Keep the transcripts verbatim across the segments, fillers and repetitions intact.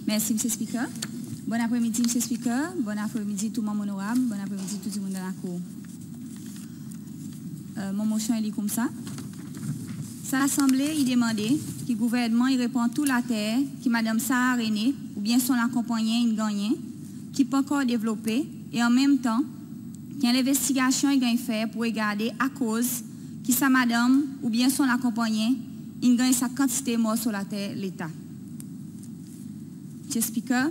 Mersi Msye Spiker. Bonn apremidi Msye Spiker, bonn apremidi tou Manm Onorab, bonn apremidi tou dimoun dan lakour. Mon Mosyon i lir koumsa. Sa Lasanble i demande ki Gouvernman i repran tou later ki Madanm Sarah Rene oubyen son lakonpannyen in gannyen ki pa ankor devlope, e an menm tan ki en lenvestigasyon i ganny fer pour regarde akoz ki sa madanm oubyen son lakonpannyen in ganny sa kantite morso later Leta. Msye Spiker,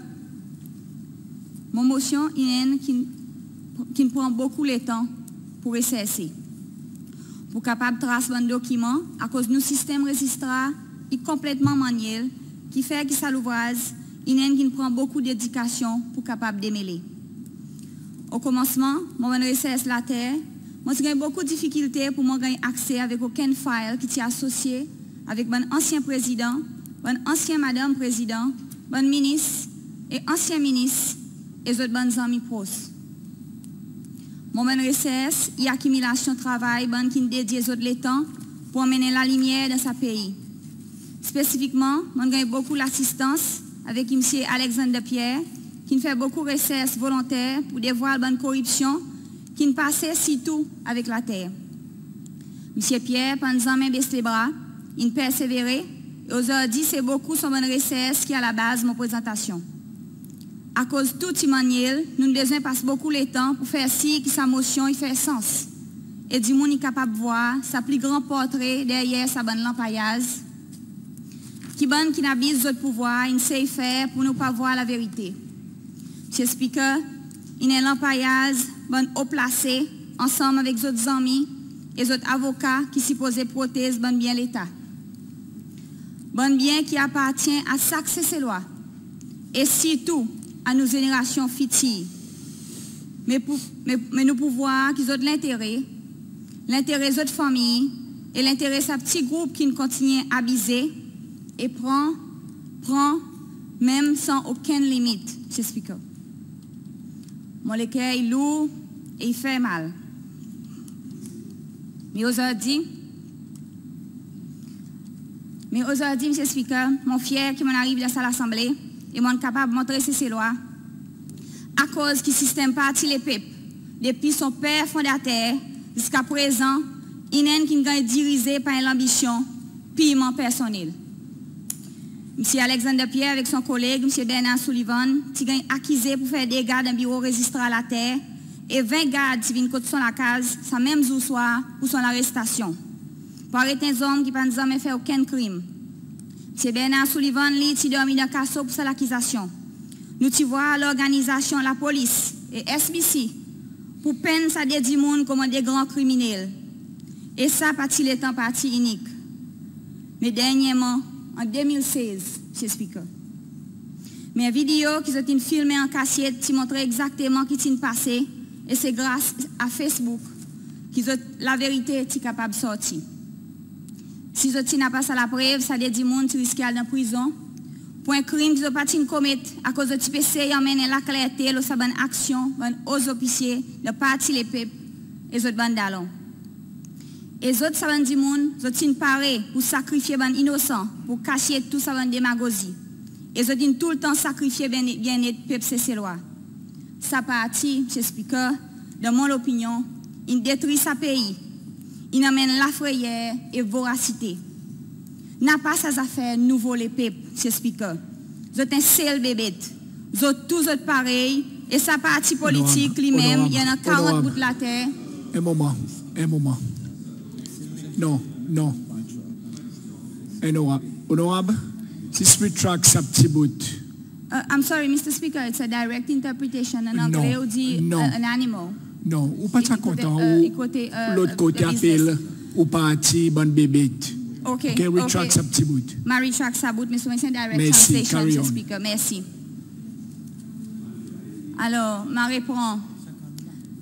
mon Mosyon i enn ki'n pran bokou letan pour reserse, pour kapab tras bann dokiman, akoz nou sistenm rezistrar i konpletman manyel, ki fer ki sa louvraz i enn ki'n pran bokou dedikasyon pour kapab demele. O komansman mon bann resers later, mon ti ganny bokou difikilte pour mon ganny akse avek okenn file ki ti asosye avek bann ansyen Prezidan, bann ansyen Madanm Prezidan, bann Minis e ansyen Minis e zot bann zanmi pros. Mon bann resers i akimilasyon travay bann ki'n dedye zot letan pour anmennen lalimyer dan sa pei. Spesifikman mon'n ganny bokou lasistans avek Msye Alexander Pierre ki'n fer bokou resers volonter pour devwal bann koripsyon ki'n pase, sirtou avek later. Msye Pierre pa'n zanmen bes lebra, in persevere, e ozordi se bokou son bann resers ki alabaz mon prezantasyon. Akoz tou ti manyel, nou'n bezwen pas bokou letan pour fer sir ki sa Mosyon i fer sans e dimoun i kapab vwar sa pli gran portre deryer sa bann lanpayaz ki bann ki'n abiz zot pouvwar in sey fer pour nou pa vwar laverite. Msye Spiker, i en lanpayaz bann o plase ansanm avek zot zanmi e zot avoka ki sipoze protez bann byen Leta, bann byen ki apartyen a sak Seselwa e sirtou a nou zenerasyon fitir. Me nou pou vwar ki zot lentere, lentere zot fanmir e lentere sa pti group ki'n kontinyen abize e pran, pran menm san okenn limit, Msye Spiker. Mon leker i lour e i fer mal. Me ozordi, me ozordi Msye Spiker, mon fyer ki mon'n ariv dan sa Lasanble e mon'n kapab montre Seselwa akoz ki sistenm Parti Lepep, depi son per fondater ziska prezan, i enn ki'n ganny dirize par en lanbisyon pirman personnel. Msye Alexander Pierre avek son koleg Msye Bernard Sullivan ti ganny akize pour fer dega dan biro Rezistrar Later e ven gard ti vin kot son lakaz sa menm zour swar pour son larestasyon, pour aret en zonm ki pa'n zanmen fer okenn krim. Msye Bernard Sullivan li ti dormi dan kaso pour sa lakizasyon. Nou ti vwar lorganizasyon lapolis e SBC pour penn sa de dimoun konman de gran kriminel. E sa pa ti letan parti inik, me dernyerman an de mil sez, Msye Spiker. Me en video ki zot in filmen an kasyet ti montre egzakteman ki ti'n pase e se gras a Facebook ki zot laverite ti kapab sorti. Si zot ti napa sa laprev, sa de dimoun ti riske al dan prizon pour en krim ki zot pa ti'n komet, akoz zot ti pe sey anmenn en laklerte lo sa bann aksyon bann o zofisye dan Parti Lepep e zot bann dalon. E zot sa bann dimoun, zot ti'n pare pour sakrifye bann inosan pour kasyet tou sa bann demagozi. E zot in toultan sakrifye byennet pep Seselwa. Sa parti, Msye Spiker, dan mon lopinyon, in detri sa pei, in anmenn lafreyer e vorasite. Napa sa zafer nouvo lepep, Msye Spiker. Zot en sel bebet. Zot tou zot parey e sa parti politik li menm i annan karant bout later. En moman, en moman. Non, non. Onorab, Onorab, zis retract sa pti bout. Uh, I'm sorry, Mr Speaker, it's a direct interpretation. An angle ou dir, uh, an animal. Non, ou pa ti a kontan ou lot kote apel ou parti bann bebet. Ok, retract sa pti bout. Ma retract sa bout, me se en direct translation, Mr Speaker. Mersi. Alor, ma repran.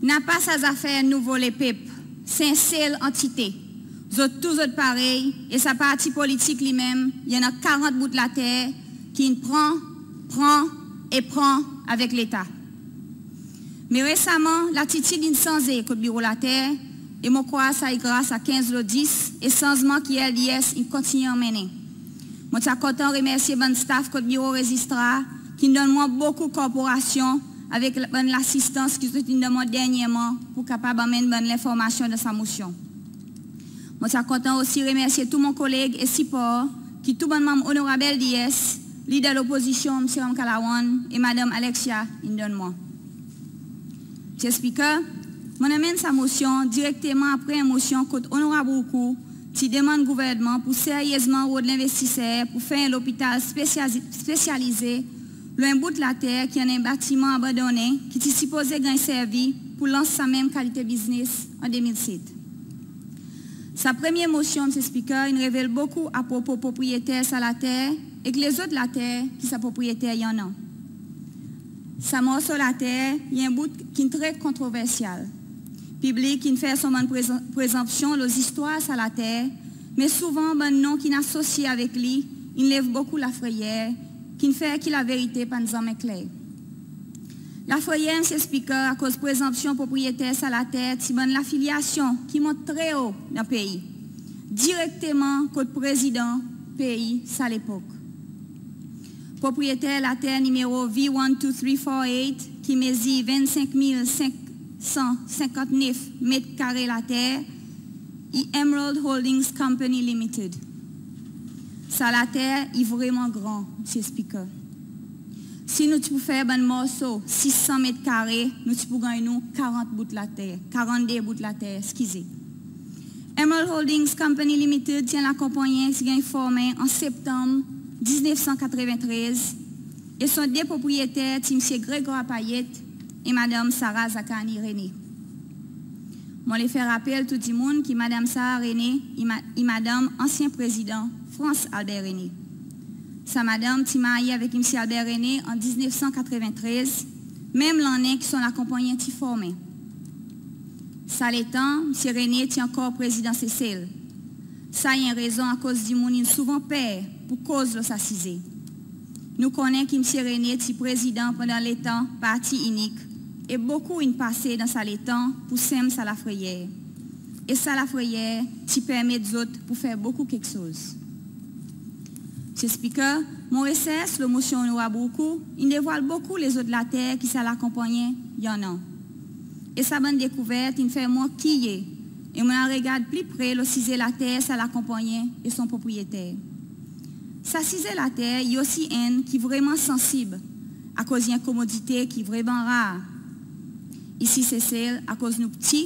Napa sa zafer nouvo lepep, se en sel antite. Zot tou zot parey, e sa parti politik li menm i annan karant bout later ki in pran, pran e pran avek Leta. Me resaman latitid in sanze kot Biro Later, e mon krwar sa i gras a kenz lo dis e sanzman ki LDS in kontinyen anmennen. Mon ti a kontan remersye bann staff kot Biro Rezistrar ki'n donn mwan bokou korporasyon avek bann lasistans ki zot in donn mwan dernyerman pour kapab anmenn bann lenformasyon dan sa Mosyon. Mon ti a kontan osi remersye tou mon koleg e sipor ki tou bann manm Onorab LDS, Leader Lopozisyon Msye Ramkalawan e Madanm Alexia in donn mwan. Msye Speaker, mon'n anmenn sa Mosyon direkteman apre en Mosyon kot Onorab Roucou ti demann Gouvernman pour seryezman rod lenvestiser pour fer en lopital spesyazi-, spesyalize lo en bout later ki annan en batiman abandonnen ki ti sipoze ganny servi pour lans sa menm kalite biznes an de mil set. Sa premye Mosyon, Msye Speaker, in revel bokou apropo propriyeter sa later ek lezot later ki sa propriyeter i annan. Sa morso later i en bout ki'n tre kontroversyal. Piblik in fer son bann prezan-, prezanpsyon lo zistwar sa later, me souvan bann non ki'n asosye avek li in lev bokou lafreyer, ki'n fer ki laverite pa'n zanmen kler. Lafreyer, Msye Speaker, akoz prezanpsyon propriyeter sa later ti bann lafilyasyon ki mont tre o dan pei, direkteman kot Prezidan pei sa lepok. Propriyeter later nimero V one two three four eight ki mezir vennsenk mil senk san senkant nef met kare later i Emerald Holdings Company Limited. Sa later i vreman gran, Msye Speaker. Si nou ti pou fer bann morso sis san met kare, nou ti pou ganny nou karant bout later, karannde bout later, eskize. Emerald Holdings Company Limited ti en lakonpannyen ti ganny formen an Septanm diznef san katreventrez e son de propriyeter ti Msye Grégoire Payet e Madanm Sarah Zaccani René. Mon le fer rapel tou dimoun ki Madanm Sarah René i ma-, i madanm ansyen Prezidan France Albert René. Sa madanm ti marye avek Msye Albert René an diznef san katreventrez, menm lannen ki son lakonpannyen ti formen. Sa letan, Msye René ti ankor Prezidan Sesel. Sa i en rezon akoz dimoun in souvan per pour koz lo sa size. Nou konnen ki Msye René ti Prezidan pandan letan parti inik e bokou in pase dan sa letan pour senm sa lafreyer. E sa lafreyer ti permet zot pour fer bokou keksoz. Msye Speaker, mon resers lo Mosyon Onorab Roucou in devwal bokou lezot later ki sa lakonpannyen i annan. E sa bann dekouvert in fer mwan kirye e mon al regard pli pre lo size later sa lakonpannyen e son propriyeter. Sa size later i osi enn ki vreman sansib akoz i en komodite ki vreman rar isi Sesel akoz nou pti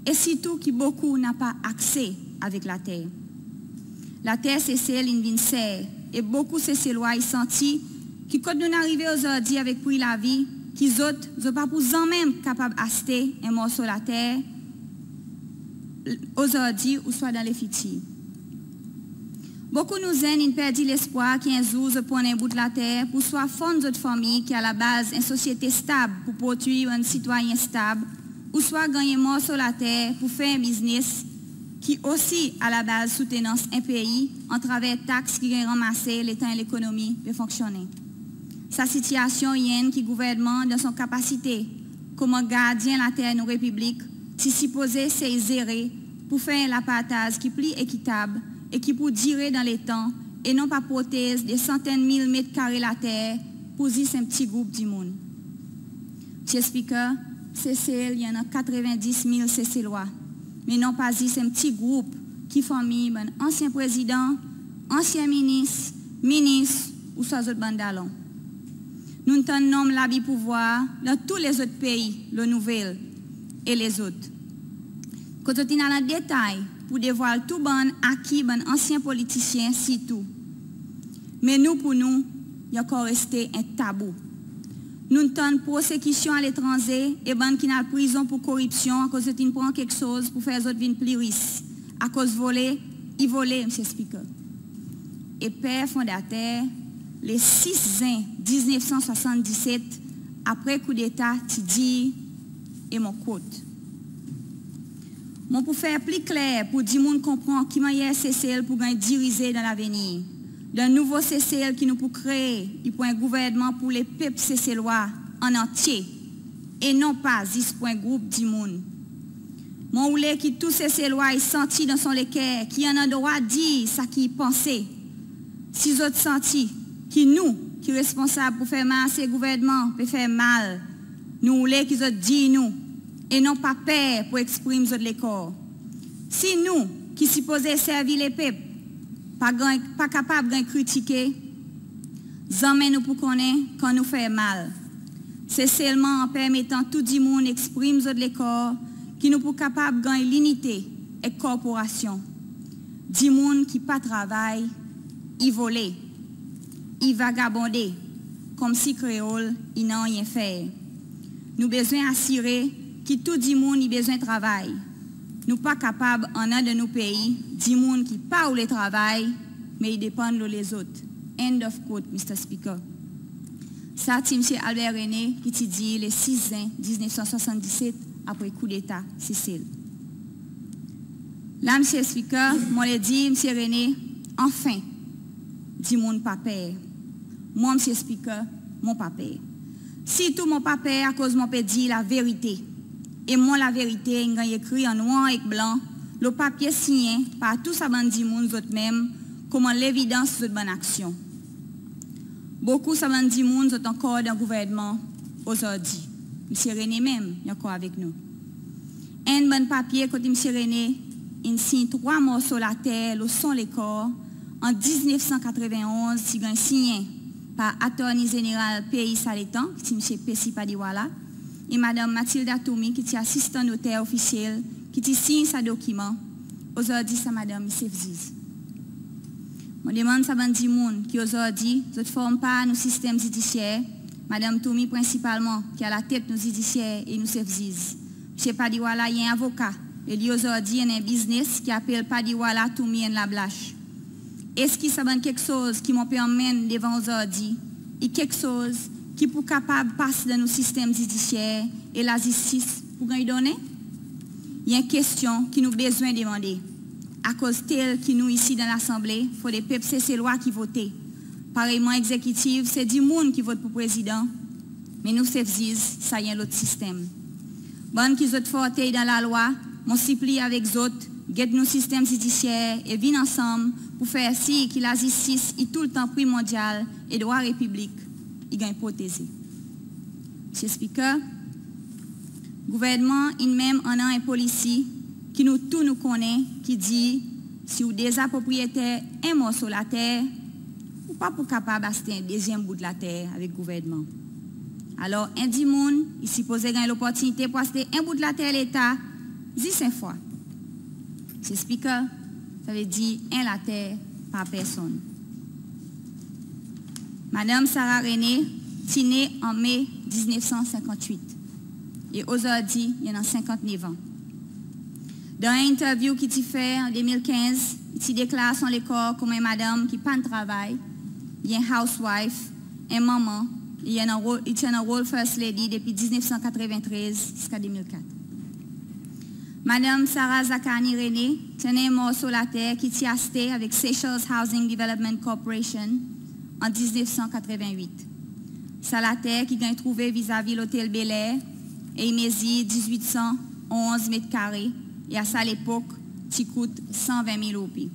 e sirtou ki bokou napa akse avek later. Later Sesel in vin ser e bokou Seselwa i santi ki kot nou'n arive ozordi avek pri lavi ki zot, zot pa pou zanmen kapab aste en morso later ozordi ouswa dan lefitir. Bokou nou zenn in perdi lespwar ki en zour zot pou annan en bout later pour swa fonn zot fanmir ki alabaz en sosyete stab pour prodwir bann sitwayen stab, ouswa ganny en morso later pour fer en biznes ki osi alabaz soutenans en pei atraver taks ki ganny ranmase letan en lekonomi pe fonksyonnen. Sa sitiyasyon i enn ki Gouvernman dan son kapasite koman gardyen later nou Repiblik ti sipoze esey zere pour fer en lapartaz ki pli ekitab e ki pou dire dan letan e non pa protez de santenn mil met kare later pour zis en pti group dimoun. Msye Speaker, Sesel i annan katrevendis mil Seselwa, me non pa zis en pti group ki fanmir bann ansyen Prezidan, ansyen Minis, Minis ouswa zot bann dalon. Nou'n tann nonm labi pouvwar dan tou lezot pei lo nouvel e lezot, kot zot in al an detay pour devwal tou bann aki bann ansyen politisyen sirtou. Me nou pour nou, i ankor reste en tabou. Nou'n tann prosekisyon aletranze e bann ki'n al prizon pour koripsyon akoz zot in pran keksoz pour fer zot vin pli ris, akoz vole i vole, Msye Speaker. E per fondater, le sis Zen diznef san swasanndiset, apre koudeta, ti dir, e mon quote, "Mon pou fer pli kler pour dimoun konpran ki mannyer Sesel pou ganny dirize dan lavenir. Dan nouvo Sesel ki nou pou kree, i pou en gouvernman pour lepep Seselwa an antye e non pa zis pour en group dimoun. Mon oule ki tou Seselwa i santi dan son leker ki i annan drwa dir sa ki i panse, si zot santi ki nou ki responsab pour fer marse gouvernman pe fer mal, nou oule ki zot dir nou e non pa per pour eksprim zot lekor. Si nou ki sipoze servi lepep pa ganny, pa kapab ganny kritike, zanmen nou pou konnen kan nou fer mal. Se selman an permetan tou dimoun eksprim zot lekor ki nou pou kapab ganny linite ek korporasyon. Dimoun ki pa travay, i vole, i vagabonde, konmsi Kreol i nanryen fer. Nou bezwen asire ki tou dimoun i bezwen travay. Nou pa kapab annan dan nou pei dimoun ki pa oule travay, me i depann lo lezot. End of quote, Mr Speaker. Sa ti Msye Albert René ki ti dir le sis Zen diznef san swasanndiset apre koudeta Sesel. La, Msye Speaker, mon le dir Msye René, anfen, dimoun pa per. Mwan, Msye Speaker, mon pa per. Sirtou mon pa per akoz mon pe dir laverite. E mon laverite in ganny ekri an nwanr ek blan lo papye sinyen par tou sa bann dimoun zot menm, konman levidans zot bann aksyon. Bokou sa bann dimoun zot ankor dan gouvernman ozordi. Msye René menm i ankor avek nou. Enn bann papye kot Msye René in siny trwa morso later lo son lekor an diznef san katreven-onz ti ganny sinyen par Atorni Zeneral pei sa letan, ki ti Msye Pesi Padiwala, e Madanm Mathilda Twomey, ki ti asistan noter ofisyel, ki ti siny sa dokiman. Ozordi sa madanm i sef ziz. Mon demann sa bann dimoun ki ozordi zot form par nou sistenm zidisyer, Madanm Twomey prensipalman, ki alatet nou zidisyer e nou sef ziz. Msye Padiwala i en avoka e li ozordi i annan en biznes ki apel Padiwala, Twomey and Lablache. Eski sa bann keksoz ki mon pe anmenn devan ozordi i keksoz ki pou kapab pas dan nou sistenm zidisyer e lazistis pou ganny donnen? I en kestyon ki nou bezwen demande. Akoz tel ki nou isi dan Lasanble, fodre pep Seselwa ki vote. Pareyman Egzekitiv, se dimoun ki vot pour Prezidan, me nou sef ziz, sa i en lot sistenm. Bann ki zot fortey dan lalwa, mon sipliy avek zot, get nou sistenm zidisyer e vin ansanm pour fer sir ki lazistis i toultan primondyal e drwa repiblik i ganny proteze. Msye Speaker, gouvernman in menm annan en polisi ki nou tou nou konnen, ki dir si ou deza propriyeter en morso later, ou pa pou kapab aste en dezyenm bout later avek gouvernman. Alor, en dimoun i sipoze ganny loportinite pour aste en bout later Leta zis en fwa. Msye Speaker, savedir en later par personn. Madanm Sarah René ti ne an Me diznef san senkant-wit e ozordi i annan senkant-nef an. Dan en interview ki ti fer an de mil kenz, i ti deklar son lekor konman en madanm ki pa'n travay, i en housewife, en manman, i annan rol, i ti annan rol First Lady depi diznef san katreven-trez ziska de mil kat. Madanm Sarah Zakarni René ti annan en morso later ki ti aste avek Seychelles Housing Development Corporation an diznef san katreven-wit. Sa later ki ganny trouve vizavi Lotel Bel Air e i mezir dizwit san onz met kare e a sa lepok ti kout san ven mil roupi.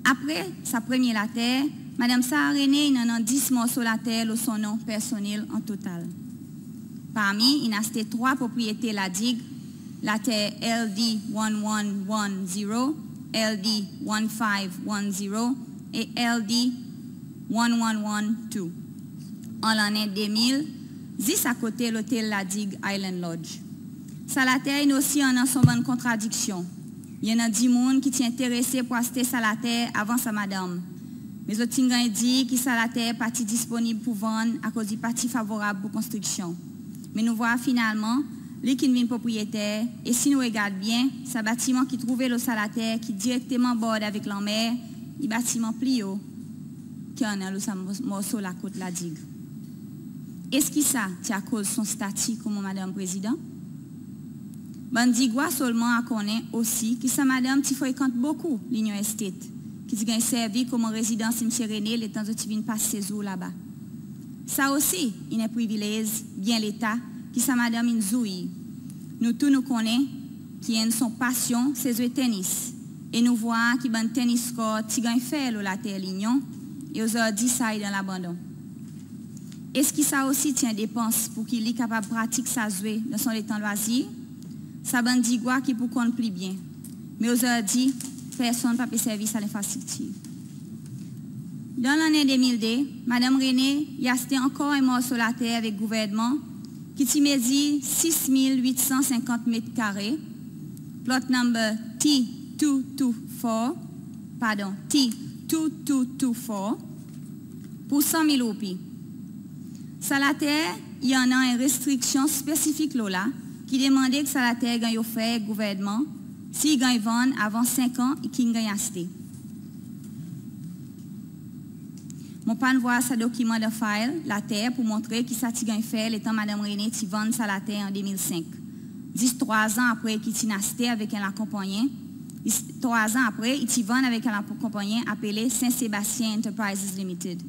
Apre sa premye later, Madanm Sarah René in annan dis morso later lo son non personnel an total. Parmi, in aste trwa propriyete La Digue, later L D one one one zero, L D one five one zero e L D one one one two. An lannen de mil, zis akote lotel La Digue Island Lodge. Sa later in osi annan son bann kontradiksyon. I annan dimoun ki ti enterese pour aste sa later avan sa madanm. Me zot ti'n ganny dir ki sa later pa ti disponib pour vann akoz i pa ti favorab pour konstriksyon. Me nou vwar finalman, li ki'n vin propriyeter, e si nou regard byen, sa batiman ki trouve lo sa later ki direkteman bord avek lanmer, i batiman pli o ki annan lo sa mo-, morso lakot La Digue. Eski sa ti akoz son stati konman Madanm Prezidan? Bann Digwa selman a konnen osi ki sa madanm ti frekant bokou L'Union Estate, ki ti ganny servi konman rezidans Msye René letan zot ti vin pas sezour laba. Sa osi in en privilez byen Leta ki sa madanm in zwir. Nou tou nou konnen ki enn son pasyon se zwe tennis, e nou vwar ki bann tennis court ti ganny fer lo later L'Union, e ozordi sa i dan labandon. Eski sa osi ti en depans pour ki li kapab pratik sa zwe dan son letan lwazir? Sa bann digwa ki pou konn pli byen. Me ozordi, personn pa pe servi sa lenfrastriktir. Dan lannen de mil de, Madanm Rene i aste ankor en morso later avek gouvernman ki ti mezir sis mil wit san senkant met kare, plot number T two two four, pardon, T two two two four, pour san mil roupi. Sa later i annan en restriksyon spesifik lo la ki demande ki sa later ganny ofer gouvernman si i ganny vann avan senk an ki in ganny aste. Mon pa'n vwar sa dokiman dan file later pour montre ki sa ti ganny fer letan Madanm Rene ti vann sa later an de mil senk. Zis trwa an apre ki ti'n aste avek en lakonpannyen, zis trwa an apre i ti vann avek en lakonpannyen apele Saint Sebastian Enterprises Limited.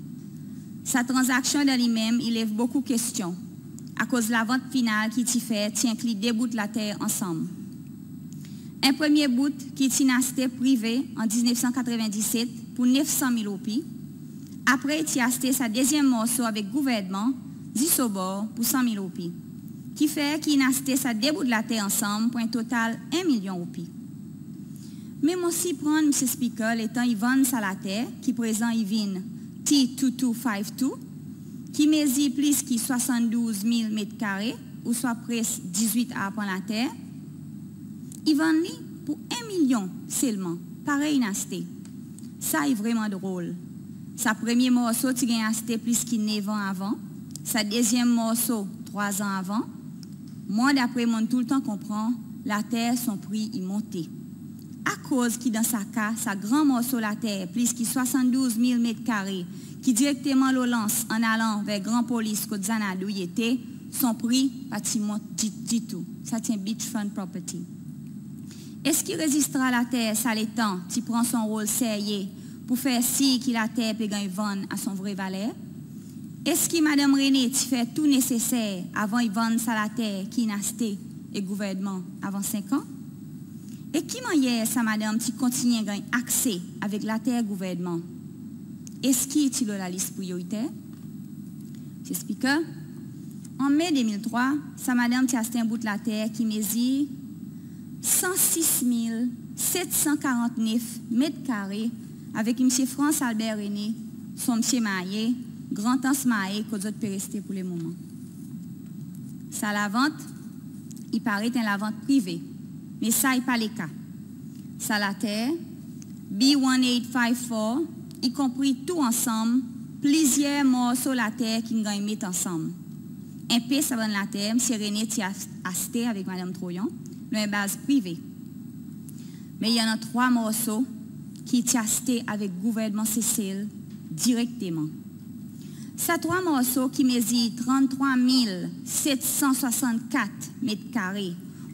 Sa tranzaksyon dan li menm i lev bokou kestyon, akoz lavant final ki i ti fer ti enkli de bout later ansanm. En premye bout ki i ti'n aste prive an diznef san katreven diset pour nef san mil roupi. Apre i ti aste sa dezyenm morso avek gouvernman, zis obor, pour san mil roupi. Ki fer ki in aste sa de bout later ansanm pour en total en milyon roupi. Me mon sirprann, Msye Speaker, letan i vann sa later, ki prezan i vin T two two five two, ki mezir plis ki swasann douz mil met kare, ouswa pres dizwit arpan later, i vann li pour en milyon selman, parey in aste. Sa i vreman drol. Sa premye morso ti ganny aste plis ki nef an avan, sa dezyenm morso trwa an avan. Mwan, dapre mon'n toultan konpran, later son pri i monte. Akoz ki dan sa ka, sa gran morso later, plis ki swasann douz mil met kare, ki direkteman lo Lans an alan ver Grand Police kot Xanadu i ete, son pri pa ti mont di, ditou. Sa ti en beachfront property. Eski rezistrar later sa letan ti pran son rol serye pour fer sir ki later pe ganny vann a son vre valer? Eski Madanm Rene ti fer tou neseser avan i vann sa later ki in aste ek gouvernman avan senk an? E ki mannyer sa madanm ti kontinyen ganny akse avek later gouvernman? Eski i ti lo lalis priyoriter? Msye Speaker, an Me de mil trwa, sa madanm ti aste en bout later ki mezir san sis mil set san karant nef met kare avek Msye Frantz Albert Rene, son msye marye, Grand Anse Mahé, kot zot pe reste pour lemoman. Sa lavant i paret en lavant prive, me sa i pa leka. Sa later, B one eight five four, i konpri tou ansanm plizyer morso later ki'n ganny met ansanm. En pe sa bann later Msye Rene ti as-, aste avek Madanm Troyan lo en baz prive. Me i annan trwa morso ki ti aste avek gouvernman Sesel direkteman. Sa trwa morso ki mezir tranntrwa mil set san swasann kat met kare,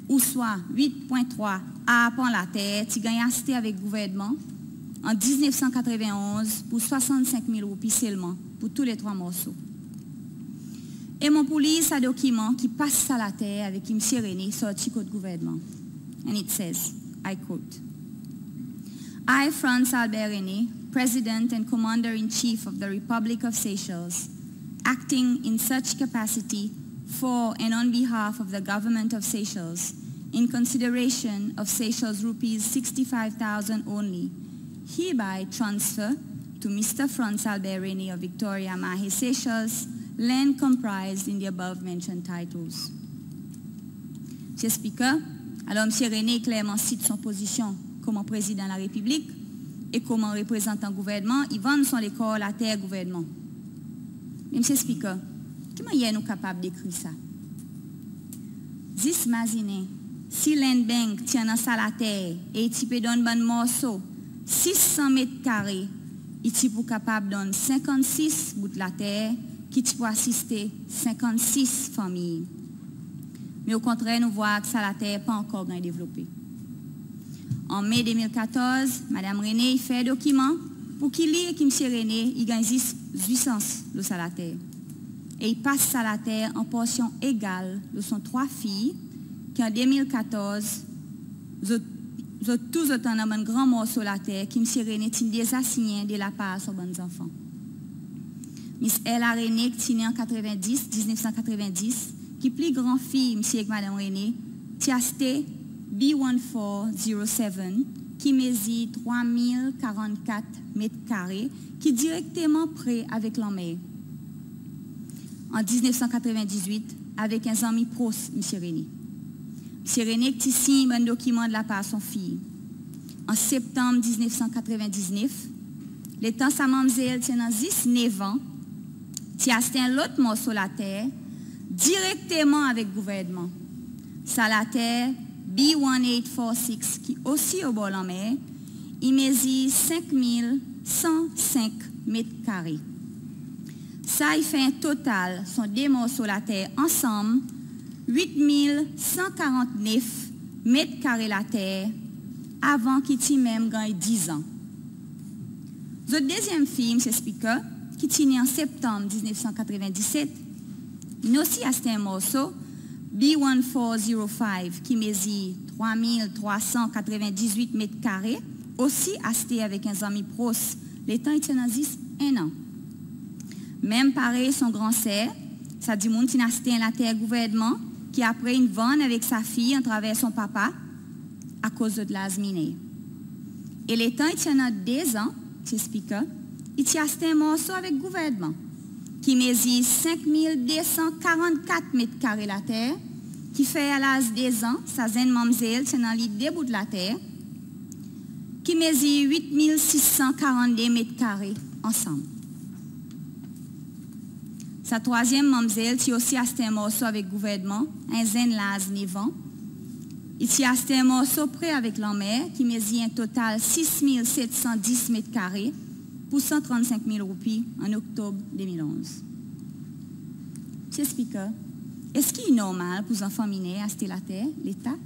ouswa wit pwen trwa arpan later, ti ganny aste avek gouvernman an diznef san katreven onz pour swasann senk mil roupi selman pour tou le trwa morso. E mon pou lir sa dokiman ki pas sa later avek Msye Rene sorti kot gouvernman. And it says, I quote, "I, Frantz Albert Rene, President and Commander-in-Chief of the Republic of Seychelles, acting in such capacity for and on behalf of the Government of Seychelles, in consideration of Seychelles rupees sixty-five thousand only, hereby transfer to Mister Frantz Albert Rene of Victoria, Mahé, Seychelles, land comprised in the above mentioned titles." Msye Speaker, alor Msye Rene i klerman sit son pozisyon konman Prezidan Larepiblik e konman reprezantan gouvernman, i vann son lekor later gouvernman. Me Msye Speaker, ki mannyer nou kapab dekrir sa? Zis mazinen, si Land Bank ti annan sa later e i ti pe donn bann morso sis san met kare, i ti pou kapab donn senkannsis bout later ki ti pou asiste senkannsis fanmir. Me okontrer, nou vwar ki sa later pa ankor ganny devlope. An Me de mil katorz, Madanm Rene i fer dokiman pour ki li ek Msye Rene i ganny zis zwisans lo sa later. E i pas sa later an porsyon egal lo son trwa fiy, ki an de mil katorz, zot, zot tou zot annan bann gran morso later ki Msye Rene ti'n deza sinyen de lapar son bann zanfan. Miss Ella René, ki ti ne an katrevendis, diznef san katrevendis, ki pli gran fiy msye ek Madanm René, ti aste B one four zero seven, ki mezir trwa mil karannkat met kare, ki direkteman pre avek lanmer, an diznef san katrevendizwit, avek en zanmi pros msye René. Msye René ki ti siny bann dokiman de lapar son fiy. An Septanm diznef san katrevendiznef, letan sa manmzel ti annan zis nef an, ti aste en lot morso later direkteman avek gouvernman. Sa later B one eight four six, ki osi obor lanmer, i mezir senk mil san senk met kare. Sa i fer en total son de morso later ansanm wit mil san karantnef met kare later, avan ki i ti menm ganny diz an. Zot dezyenm fiy, Msye Spiker, ki ti ne an Septanm diznef san katrevendiset, in osi aste en morso B one four zero five, ki mezir trwa mil trwa san katrevendizwit met kare, osi aste avek en zanmi pros, letan i ti annan zis en an. Menm parey son gran ser, sa dimoun ti'n aste en later gouvernman, ki apre in vann avek sa fiy atraver son papa, akoz zot laz miner. E letan i ti annan dez an, Msye Spiker, i ti aste en morso avek gouvernman, ki mezir senk mil de san karannkat met kare later, ki fer a laz dez an, sa zenn manmzel ti annan li de bout later, ki mezir wit mil sis san karannde met kare ansanm. Sa trwazyenm manmzel ti osi aste en morso avek gouvernman, a en zenn laz nef an. I ti aste en morso pre avek lanmer, ki mezir en total sis mil set san dis met kare, pour san trannsenk mil roupi, an Oktob de mil onz. Msye Spiker, eski i normal pour zanfan miner aste later Leta?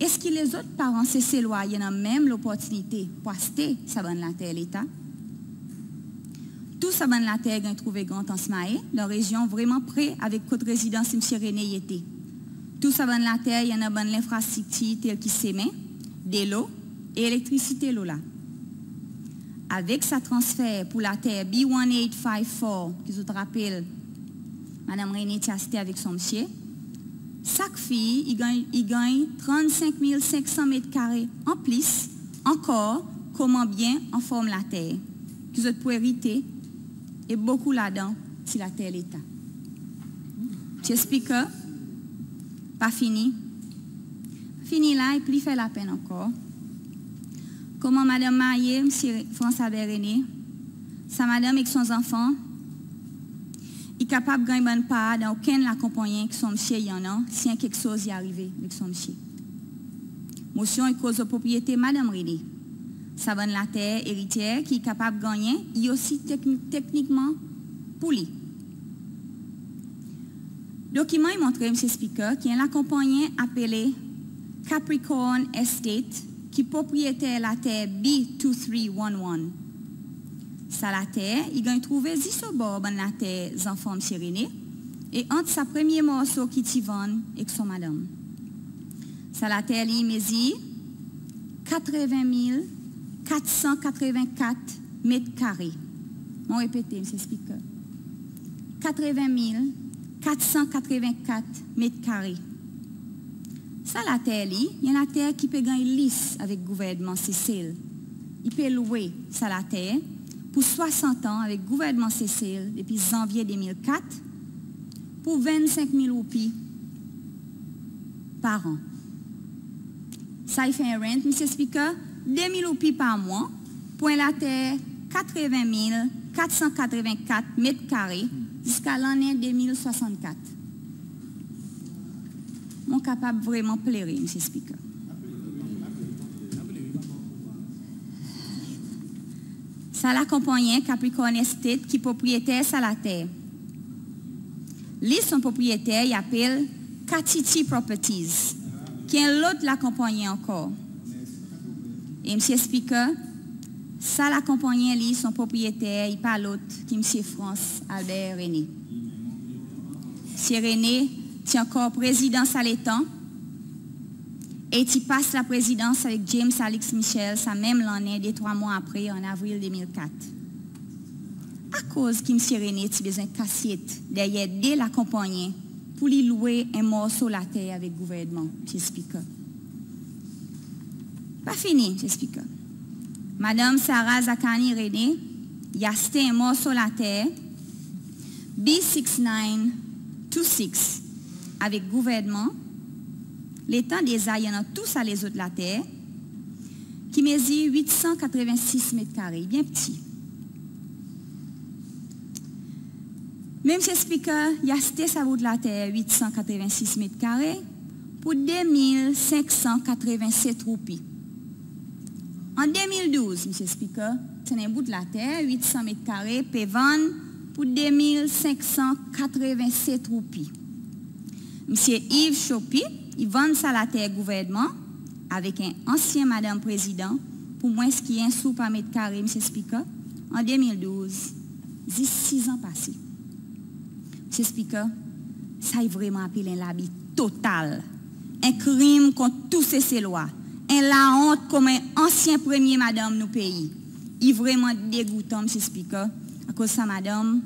Eski lezot paran Seselwa i annan menm loportinite pour aste sa bann later Leta? Tou sa bann later i ganny trouve Grand Anse Mahé, dan rezyon vreman pre avek kot rezidans Msye René i ete. Tou sa bann later i annan bann lenfrastriktir tel ki semen, delo e elektrisite lo la. Avek sa transfer pour later B one eight five four, ki zot rapel, Madanm René ti aste avek son msye, sak fiy i ganny, i ganny trannsenk mil senk san met kare an plis ankor, konman byen an form later, ki zot pou erite, e bokou ladan ti later Leta. Msye Spiker, pa fini. Pa fini la, i pli fer lapenn ankor. Konman madanm marye Msye France Albert René, sa madanm ek son zanfan i kapab ganny bann par dan okenn lakonpannyen ki son msye i annan, si en keksoz i arive ek son msye. Mosyon i koz lo propriyete Madanm René. Sa bann later erityer ki i kapab gannyen, i osi tekni-, teknikman pour li. Dokiman i montre, Msye Spiker, ki en lakonpannyen apele Capricorn Estate, ki propriyeter later B two three one one. Sa later i ganny trouve zis obor bann later zanfan Msye René, e ant sa premye morso ki ti vann ek son madanm. Sa later li i mezir katreven mil kat san katreven kat met kare. Mon repete, Msye Spiker. Katreven mil kat san katreven kat met kare. Sa later li, i en later ki pe ganny lease avek gouvernman Sesel. I pe lwe sa later pour swasant an avek gouvernman Sesel depi Zanvye de mil kat pour vennsenk mil roupi par an. Sa i fer en rent, Msye Spiker, de mil roupi par mwan pour en later katreven mil kat san katreven kat met kare ziska lannen de mil swasannkat. Mon kapab vreman plere, Msye Spiker. Sa lakonpannyen Capricorn Estate ki propriyeter sa later. Li son propriyeter i apel Katiti Properties, ki en lot lakonpannyen ankor. E Msye Spiker, sa lakonpannyen li son propriyeter i pa lot ki Msye France Albert René. Msye René ti ankor prezidan sa letan, e i ti pas laprezidans avek James Alix Michel sa menm lannen, de trwa mwan apre, an avril de mil kat. Akoz ki Msye Rene ti bezwen kasyet deryer de lakonpannyen pour li lwe en morso later avek gouvernman, Msye Speaker? Pa fini, Msye Speaker. Madanm Sarah Zakani Rene i aste en morso later B six nine two six avek gouvernman, letan deza i annan tou sa lezot later ki mezir wit san katreven sis met kare, i byen pti. Me Msye Speaker, i aste sa bout later wit san katreven sis met kare pour de mil senk san katreven set roupi. An de mil douz, Msye Speaker, ti annan en bout later wit san met kare pe vann pour de mil senk san katreven set roupi. Msye Yves Chopy i vann sa later gouvernman avek en ansyen madanm prezidan pour mwens ki en sou par met kare, Msye Speaker, an de mil douz, zis sizan pase. Msye Speaker, sa i vreman apel en labi total, en krim kont tou Seselwa, en laont konman en ansyen premye madanm nou pei. I vreman degoutan, Msye Speaker, akoz sa madanm,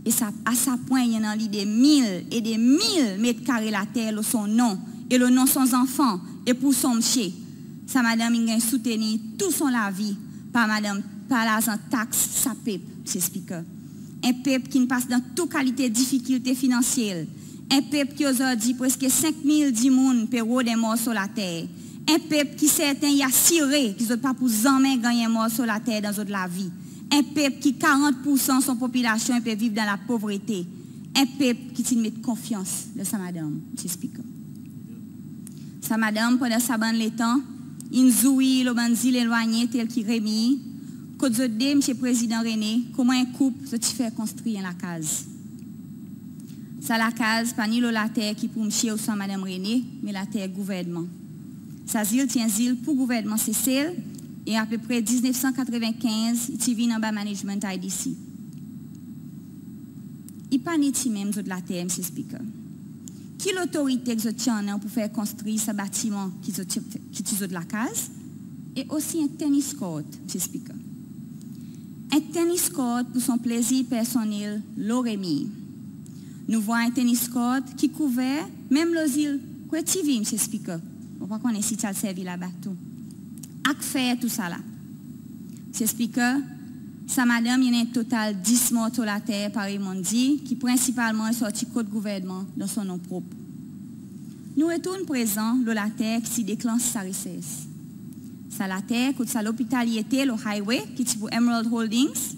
e sa, a sa pwen i annan li de mil e de mil met kare later lo son non e lo non son zanfan e pour son msye. Sa madanm in ganny soutenir tou son lavi par madanm, par larzan taks sa pep, Msye Speaker. En pep ki'n pas dan tou kalite difikilte finansyel. En pep ki ozordi preski senk mil dimoun pe rod en morso later. En pep ki serten i asire ki zot pa pou zanmen ganny en morso later dan zot lavi. En pep ki karant poursan son popilasyon pe viv dan lapovrete. En pep ki ti'n met konfyans dan sa madanm, Msye Speaker. Sa madanm, pandan sa bann letan, in zouir lo bann zil elwannyen tel ki Rémire, kot zot de Msye Prezidan Rene konman en koup, zot ti fer konstri en lakaz. Sa lakaz pa ni lo later ki pour msye ouswa madanm Rene, me later gouvernman. Sa zil ti en zil pour gouvernman Sesel, e apepre diznef san katreven kenz i ti vin anba management I D C. I pa ni ti menm zot later, Msye Speaker. Ki lotorite ki zot ti annan pour fer konstri sa batiman ki zot ti, ki ti zot lakaz, e osi en tennis court, Msye Speaker? En tennis court pour son plezir personnel lo Rémire. Nou vwar en tennis court ki kouver menm lo zil Kwe TV, Msye Speaker. Mon pa konnen si ti al servi laba tou. Ak fer tousala. Msye Speaker, sa madanm i annan en total dis morso later, parey mon'n dir, ki prensipalman i sorti kot gouvernman dan son non prop. Nou retourn prezan lo later ki ti deklansh sa resers. Sa later kot sa lopital i ete lo Highway, ki ti pour Emerald Holdings.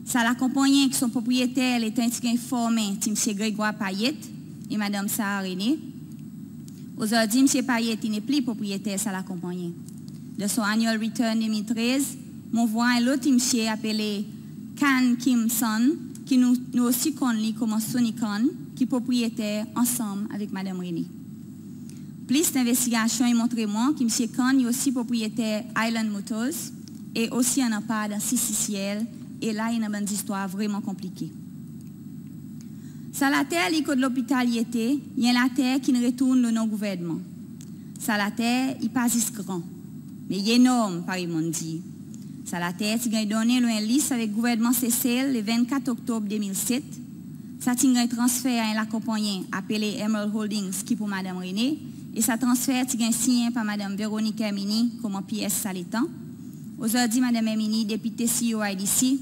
Sa lakonpannyen ki son propriyeter letan i ti ganny formen ti Msye Grégoire Payet e Madanm Sarah Rene. Ozordi Msye Payet i nepli propriyeter sa lakonpannyen. Dan son annual return de mil trez, mon vwar en lot msye apele Khan Kim Sun, ki nou, nou osi konn li konman Sonny Khan, ki propriyeter ansanm avek Madanm Rene. Plis lenvestigasyon i montre mwan ki Msye Khan i osi propriyeter Island Motors e osi annan par dan C C C L, e la i annan bann zistwar vreman konplike. Sa later li kot lopital i ete, i en later ki'n retourn lo non gouvernman. Sa later i pa zis gran, me i enorm, parey mon'n dir. Sa later ti ganny donnen lo en lease avek gouvernman Sesel le vennkat Oktob de mil set. Sa ti'n ganny transfer a en lakonpannyen apele Emerald Holdings ki pour Madanm Rene, e sa transfer ti ganny sinyen par Madanm Véronique Herminie konman P S sa letan. Ozordi Madanm Herminie depite C E O I D C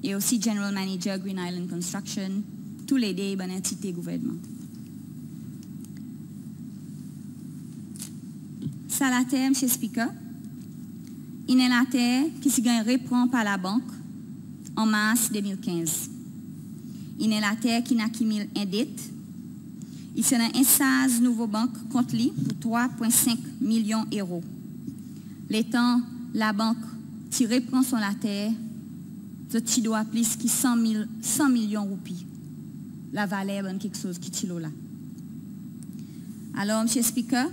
e osi General Manager Green Island Construction, toulede bann antite gouvernman. Sa later, Msye Speaker, i en later ki ti ganny repran par labank an Mars de mil kenz. I en later ki'n akimil en det. I ti annan en sarz nouvo bank kont li pour trwa pwen senk milyon ero. Letan labank ti repran son later, zot ti dwa plis ki san mil, san milyon roupi lavaler bann keksoz ki ti lo la. Alor, Msye Speaker,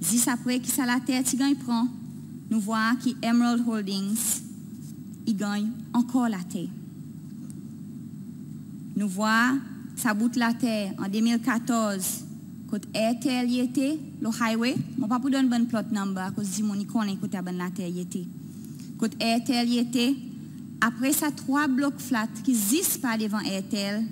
zis apre ki sa later ti ganny pran, nou vwar ki Emerald Holdings i ganny ankor later. Nou vwar sa bout later an de mil katorz, kot Airtel i ete lo Highway. Mon pa pou donn bann plot number akoz dimoun i konnen kote sa bann later i ete. Kot Airtel i ete, Apre sa trwa blok flat ki zis par devan Airtel,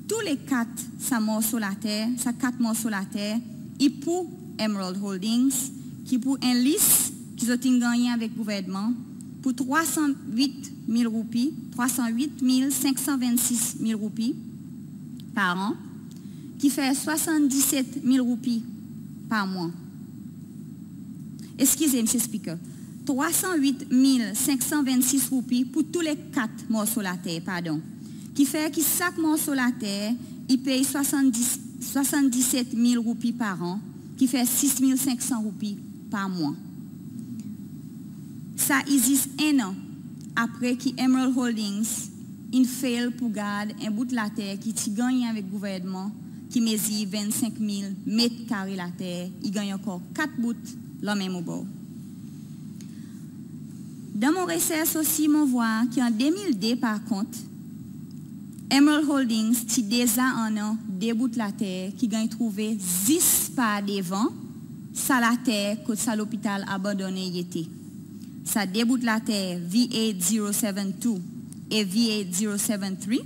tou le kat sa morso later, sa kat morso later, i pour Emerald Holdings, ki pour en lease ki zot in gannyen avek gouvernman pour trwa san wit mil roupi, trwa san wit mil senk san vennsis mil roupi par an, ki fer swasanndiset mil roupi par mwan. Eskize, Msye Speaker, trwa san wit mil senk san vennsis roupi pour tou le kat morso later, pardon. Ki fer ki sak morso later i pey swasanndis, swasanndiset mil roupi par an, ki fer sis mil senk san roupi par mwan. Sa i zis en an apre ki Emerald Holdings in fail pour gard en bout later ki ti gannyen avek gouvernman, ki mezir vennsenk mil met kare later, i ganny ankor kat bout lanmenm obor. Dan mon resers osi, mon vwar ki an de mil de, par kont, Emerald Holdings ti deza annan de bout later ki ganny trouve zis par devan sa later kot sa lopital abandonnen i ete. Sa de bout later, V eight zero seven two e V eight zero seven three,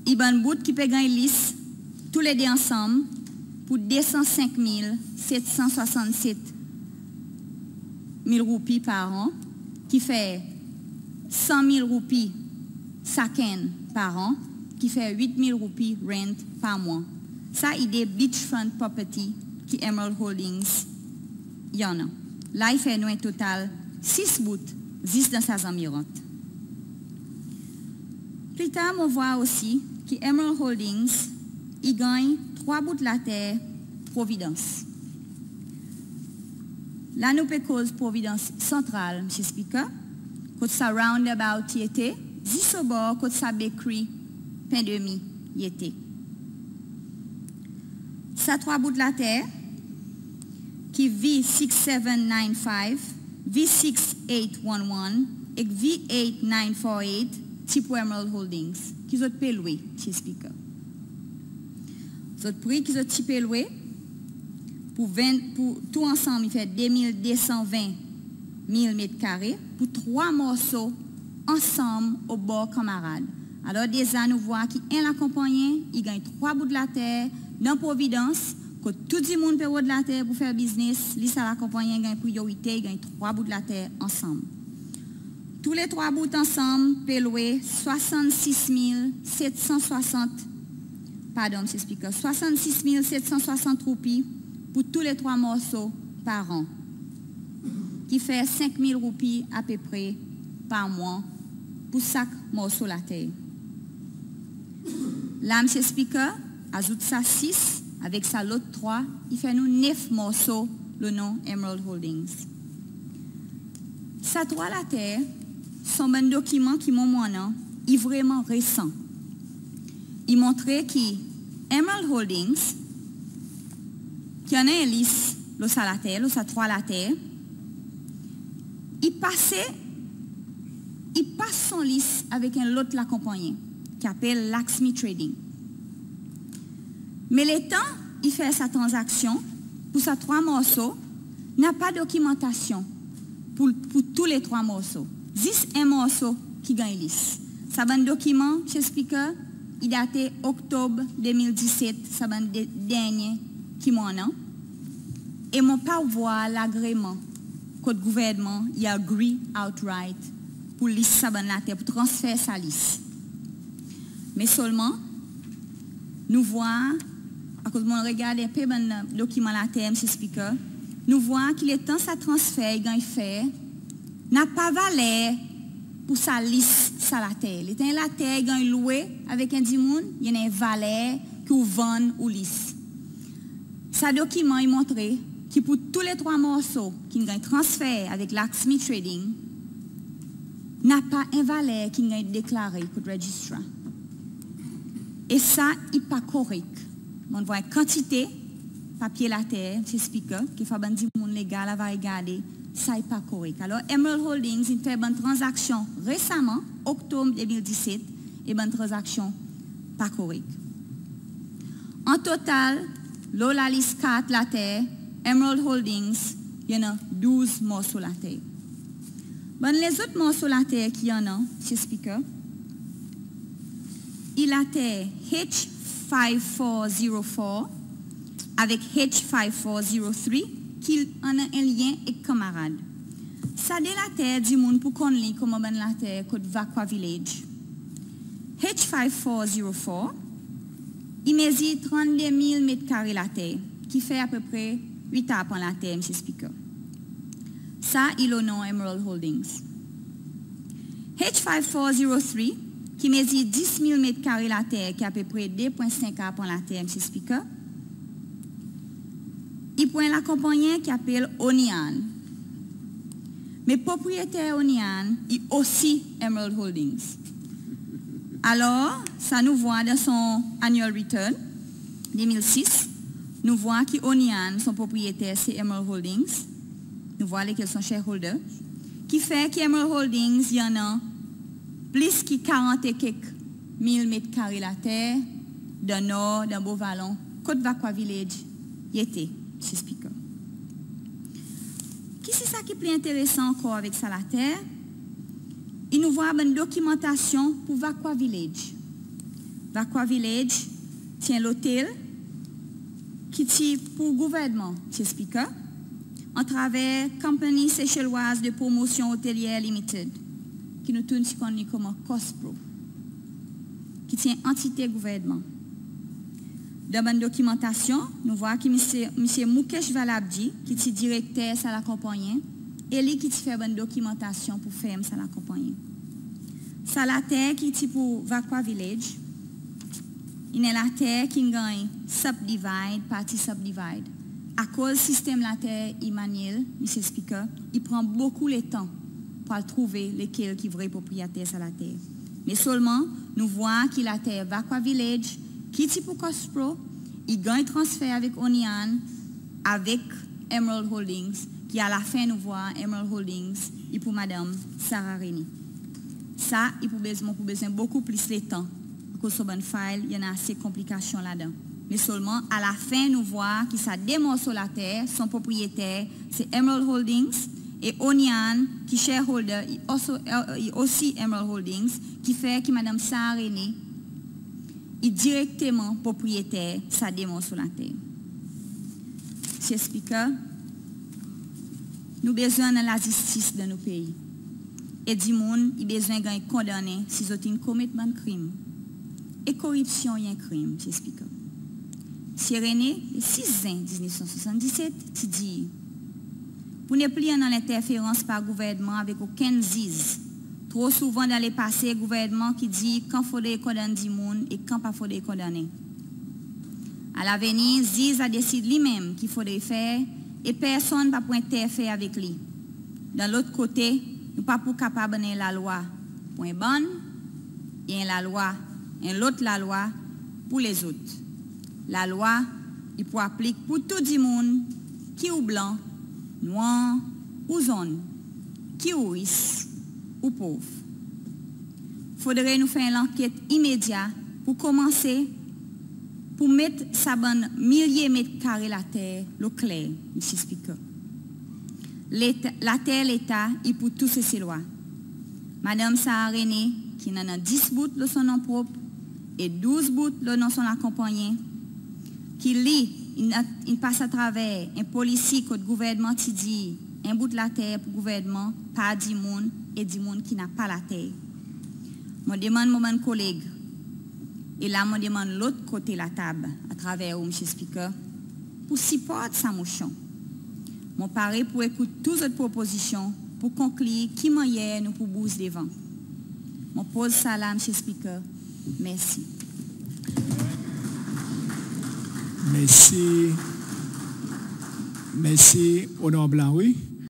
i bann bout ki pe ganny lease tou le de ansanm pour de san senk mil set san swasannset mil roupi par an, ki fer san mil roupi sakenn par an, ki fer wit mil roupi rent par mwan. Sa i de beachfront property ki Emerald Holdings i annan. La i fer nou en total sis bout zis dan sa zanmi rant. Pli tar mon vwar osi ki Emerald Holdings i ganny trwa bout later Providence. La nou pe koz Providence Central, Msye Speaker, kot sa roundabout i ete, zis obor kot sa bakery Pain de Mie i ete. Sa trwa bout later ki V six seven nine five, V six eight one one ek V eight nine four eight ti pour Emerald Holdings, ki zot pe lwe, Msye Speaker. Zot pri ki zot ti pe lwe pour ven, pour tou ansanm i fer de mil de san ven mil met kare pour trwa morso ansanm obor kanmarad. Alor deza nou vwar ki en lakonpannyen i ganny trwa bout later dan Providence, kot tou dimoun pe rod later pour fer biznes, li sa lakonpannyen i ganny priyorite, i ganny trwa bout later ansanm. Tou le trwa bout ansanm pe lwe swasann sis mil set san swasant, pardon, Msye Speaker, swasann sis mil set san swasant roupi pour tou le trwa morso par an, ki fer senk mil roupi apepre par mwan pour sak morso later. La, Msye Speaker, azout sa sis avek sa lot trwa, i fer nou nef morso lo non Emerald Holdings. Sa trwa later son bann dokiman ki mwan mon annan, i vreman resan. I montre ki Emerald Holdings, ki annan en lease lo sa later, lo sa trwa later, i pase, i pas son lease avek en lot lakonpannyen ki apel Laxmi Trading. Me letan i fer sa tranzaksyon pour sa trwa morso, napa dokimantasyon pour, pour tou le trwa morso. Zis en morso ki ganny lease. Sa bann dokiman, Msye Speaker, i date Oktob de mil diset, sa bann de, dernyen ki mon annan. E mon pa vwar lagreman kot gouvernman i agree outright pour lease sa bann later, pour transfer sa lease. Me selman, nou vwar, akoz mon regard en pe bann dokiman later, Msye Speaker, nou vwar ki letan sa transfer i ganny fer, napa valer pour sa lease sa later. Letan en later i ganny lwe avek en dimoun, i annan en valer ki ou vann ou lease. Sa dokiman i montre ki pour tou le trwa morso ki'n ganny transfer avek Laxmi Trading, napa en valer ki'n ganny deklare kot Registrar. E sa i pa korek. Mon vwar en kantite papye later, Msye Speaker, ki fwa bann dimoun legal ava regarde, sa i pa korek. Alor, Emerald Holdings in fer bann tranzaksyon resaman, Oktob de mil diset, e bann tranzaksyon pa korek. An total, lo la lease kat later, Emerald Holdings i annan douz morso later. Bann lezot morso later ki annan, Mr Speaker, i later H five four zero four avek H five four zero three ki annan en lyen ek kanmarad. Sa de later dimoun pou konn li konman bann later kot Vacoas Village. H five four zero four i mezir trannde mil met kare later, ki fer apepre wit arpan later, Mr Speaker. Sa i lo non Emerald Holdings. H five four zero three ki mezir dis mil met kare later, ki apepre de pwen senk arpan later, Mr Speaker, i pou en lakonpannyen ki apel Onian. Me propriyeter Onian i osi Emerald Holdings. Alor, sa nou vwar dan son annual return de mil sis, nou vwar ki Onian, son propriyeter se Emerald Holdings. Nou vwar lekel son shareholder. Ki fer ki Emerald Holdings i annan plis ki karant e kek mil met kare later dan Nor, dan Beau Vallon, kot Vacoas Village i ete, Mr Speaker. Kisisa ki pli enteresan ankor avek sa later? I nou vwar bann dokimantasyon pour Vacoas Village. Vacoas Village ti en lotel ki ti pour gouvernman, Mr Speaker, atraver Compagnie Seychelloise de Promotion Hotelière Limited, ki nou tou ti konn li konman COSPROH, ki ti en antite gouvernman. Dan bann dokimantasyon, nou vwar ki Mr, Mr Mukesh Valabji, ki ti direkter sa lakonpannyen, e li ki ti fer bann dokimantasyon pour ferm sa lakonpannyen. Sa later ki ti pour Vacoas Village, i en later ki'n ganny subdivide, parti subdivide. Akoz sistenm later i manyel, Mr Speaker, i pran bokou letan pour al trouve lekel ki vre propriyeter sa later. Me selman, nou vwar ki later Vacoas Village, ki ti pour COSPROH, i ganny transfer avek Onian, avek Emerald Holdings, ki alafen nou vwar Emerald Holdings i pour Madanm Sarah Rene. Sa, i pou bezwen, pou bezwen bokou plis letan, akoz son bann file i annan ase konplikasyon ladan. Me selman, alafen nou vwar ki sa de morso later, son propriyeter se Emerald Holdings, e Onian, ki shareholder, i osi, i osi Emerald Holdings, ki fer ki Madanm Sarah Rene i direkteman propriyeter sa de morso later. Mr Speaker, nou bezwen annan lazistis dan nou pei. E dimoun i bezwen ganny kondannen si zot in komet bann krim. E koripsyon i en krim, Mr Speaker. Msye Rene, le sis Zen diznef san swasanndiset, ti dir, pour nepli annan lenterferans par gouvernman avek okenn ziz. Tro souvan dan lepase, gouvernman ki dir kan fodre kondann dimoun e kan pa fodre kondannen. Alavenir, ziz a desid li menm ki fodre fer e personn pa pou enterfer avek li. Dan lot kote, nou pa pou kapab annan en lalwa pour en bann e en lalwa, en lot lalwa pour lezot. Lalwa i pou aplik pour tou dimoun, ki ou blan, nwanr ou zonn, ki ou ris ou pov. Fodre nou fer en lanket imedya pour konmanse, pour met sa bann milye met kare later lo kler, Mr Speaker. Leta, later Leta i pour tou Seselwa. Madanm Sarah Rene, ki'n annan dis bout lo son non prop e douz bout lo non son lakonpannyen, ki li, in, in pas atraver en polisi kot gouvernman ti dir en bout later pour gouvernman, par dimoun e dimoun ki napa later. Mon demann mon bann koleg, e la mon demann lot kote latab, atraver ou, Mr Speaker, pour siport sa mosyon. Mon pare pour ekout tou zot propozisyon pour konklir ki mannyer nou pou bouz devan. Mon poz sa la, Mr Speaker. Mersi. Mersi. Mersi, Onorab Larue.